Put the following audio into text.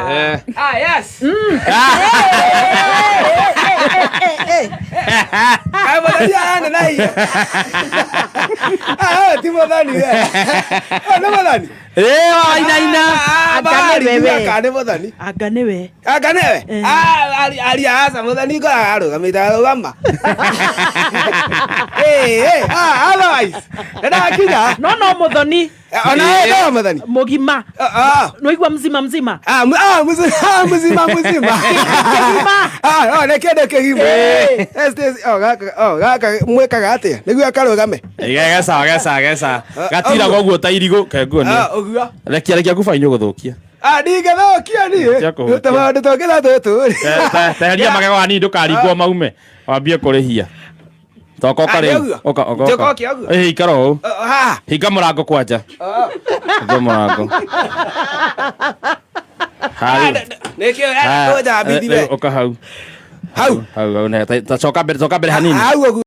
Eh. Ah, yes. Kaĩ mũthoni arane na hinya. Ah, ũyũ ti mũthoni we. Ũyũ nĩ mũthoni. Eh, wainaina. Ah, Anga nĩ bari, wewe. anga nĩ mũthoni. Anga nĩwe. Anga nĩwe? Eh. Ah, ari aca mũthoni ngoraga arũgamĩte arũgama. Eh, eh, ah, otherwise. Nĩndakinya. No no muthoni. Eh, ona wewe no mũthoni. Mugima. Ah, ah. Nwaigua mzima mzima. Ah, ah, mzima, ah, mzima, mzima. Kĩgima. Ah, no, nĩ kĩndũ kĩgima. Eh, Stacy, oh, gaka, oh, gaka mwĩkaga atĩa? Nĩguo akarũgame. Geca, geca, geca. Ah, Gatira ũguo. goguo ta irigũ kenguo Ah, ni. ũguo. Rekia rekia kuba inyu gũthũkia. Ah, ndingĩthũkia niĩ. Tia kũhutia. Tũmaũndũ tũngĩ ta tũtũ rĩ. Teheria magego hanini ndũkaringwo maume. Wambie kũrĩhia. Toka ũka Ah, rĩu. nĩguo? Ũka ũka. Njoka ũka. ũke ũguo? Ĩĩ ikara ũũ. Oh, haha. Hinga mũrango kwanja. Oh. Hinga mũrango. Ah, Harĩ. nĩkĩo ũrenda kũnjambithie we. Ũka hau. Hau. Hau hau. Ta coka mbere coka mbere hanini. Hau ũguo.